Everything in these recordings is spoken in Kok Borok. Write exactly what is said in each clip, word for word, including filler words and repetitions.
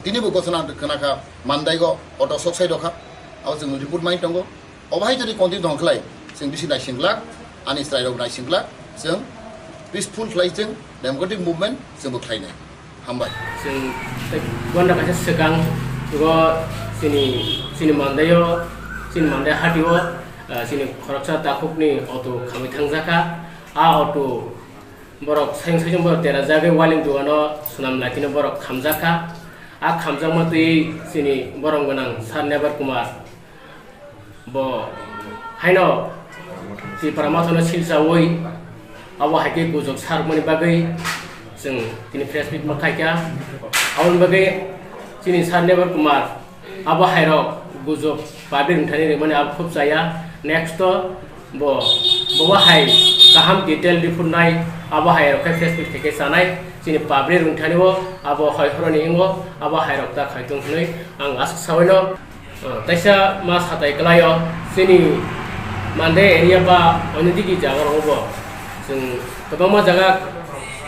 Tini bo gosona khna kha, Mandai go auto sok sai rokha, abo chwng report mai tongo. Obo hai jodi continue tong khlai, chwng bisi naising glak, ani chwrai rok naising glak, chwng peaceful khlai, chwng democratic movement chwng bo khlai nai. Hambai. Chwng tei gonda kaisa swkang go chini, chini Mandai o, chini Mandai hati o, ah, chini khoroksa takhuk ni auto khamwi thangjakha. A auto borok sayung sayung borok tera jagwi waling dugano swnam lai tino borok khamjakha. A khamjakma twi chini borom gwnang Sir Nebar Kumar bo haino Tipra Mothano silsawi abo hai khe gujok sarmani bagwi chwng tini press meet ma khaikha. Aboni bagwi chini Sir Nebar Kumar abo hairok gujok public wngthani rimani abo khub chaya. Next o bo, bo hai kaham detail report nai, abo hai rok khe press meet khe khe chanai, chini public wngthani o abo hoi horoni wngo, abo hai rok ta khai tong hwnwi ang aswk sawi no. Taisa ma satai kwlai o chini Mandai area ba onyo digi jaga rogo bo chwng kwbangma jaga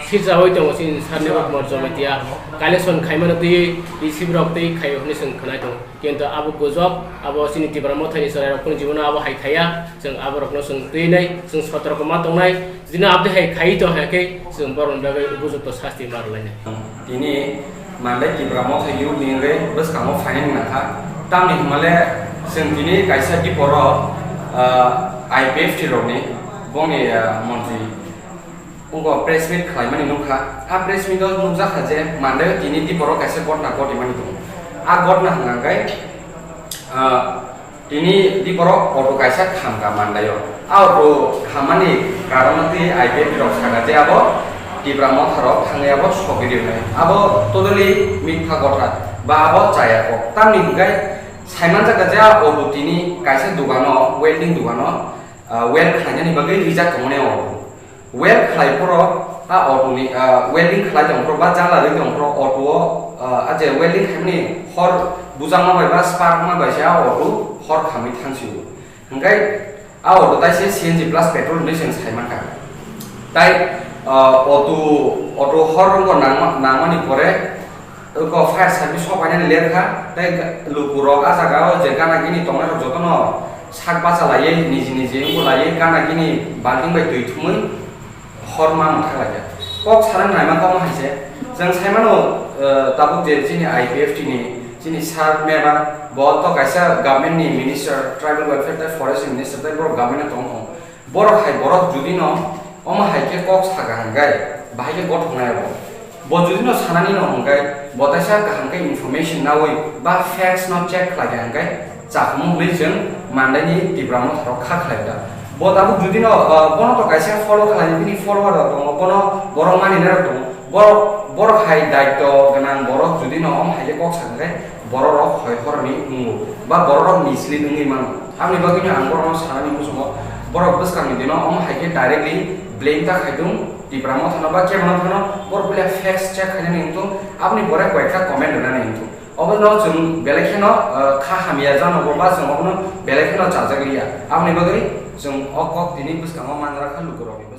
sirjawi tongo chini Sir Nebar Kumar Jamatia collection khaimano twi receive rok twi khaio hwnwi chwng khwnai tongo. Kintu abo gujok, abo chini Tipra Mothani chwrairok kunu jibono abo hai khaiya, chwng aborokno chwng twi nai, chwng sotorko ma tongnai, jino aboni hai khaiwi tong hai khe chwng borokni bagwi upojukto sasti ma rwlainai. Tini Mandai Tipra Motha youth ni wngwi bwskango phainani nangkha, tamni hwnmale chwng tini kaisa diporo, ah, I P F T rokni bongni, ah, montri Ungko press meet khlaimani nukha. A press meet o nukjakha je Mandai o tini diporo kaisa gotna gotimani tongo. A gotna hwnkha khe, ah, tini diporo auto kaisa khamkha Mandai o. A auto khammani karon twi I P F T rok sakha je abo Tipra Motha rok thangwi abo sogwi rwnai. Abo totally mitha gotha ba abo chaya kok. Tamni hwnkhe saimanjakha je a auto tini kaisa dogano, welding dogano, ah, weld khlainani bagwi rijak tongmani auto. Weld khlai phoro a auto ni, ah, welding khlai tong phoro ba jala rwi tong phoro auto o, ah, a je welding khaimani hor bujakma bai ba spark ma bai se a auto hor khamwi thang sio. Hwnkhe a auto tai se C N G plus petrol hinwi chwng sai mankha. Tai, ah, auto, auto hor rwngkha nangma-, nangmani pore Eko fire service sok painani ler kha, tei ga-, lukurok a jaga o je gana gini tongnai rok jotono sak bacha laiwi niji niji wngbo laiwi gana gini balting bai twi thumwi hor ma mwthak lai kha. Kok sana naima kok hai se, chwng sai mano, eh, tabuk je chini I P F T ni chini sir member bo to kaisa government ni minister tribal welfare tei forest minister tei borok government o tong tong. Borok hai borok judi no omo hai khe kok saka hwnkhe bahai khe gothok nai abo. Bo judi no sanani no hwnkhe bo taisa kaham khe information nawi ba facts no check khlai kha hwnkhe chakhumu hwnwi chwng Mandai ni Tipra Motha rok kha khlai da. Bo tabuk judi no, ah, bono to kaisa follow khlai bini follower rok tongo, bono borok mani nai rok tongo. Borok, borok hai daityo gwnang borok judi no omo hai khe kok saka hwnkhe borok rok hoi horoni wngo ba borok rok mislead wngwi mano. Aboni bagwino ang borokno sanani muchungo, borok bwskangni dino omo hai khe directly blame ta khai thung, Tipra Motha no ba kebo no phano, borok bile facts check khainani wng thung, aboni pore koi ekta comment rwnani wng thung. Obono chwng belai kheno, eh, kha hamya jano bo ba chwng obono belai kheno chajak liya. Aboni bagwi chwng o kok tini bwskango manra kha lukurokni.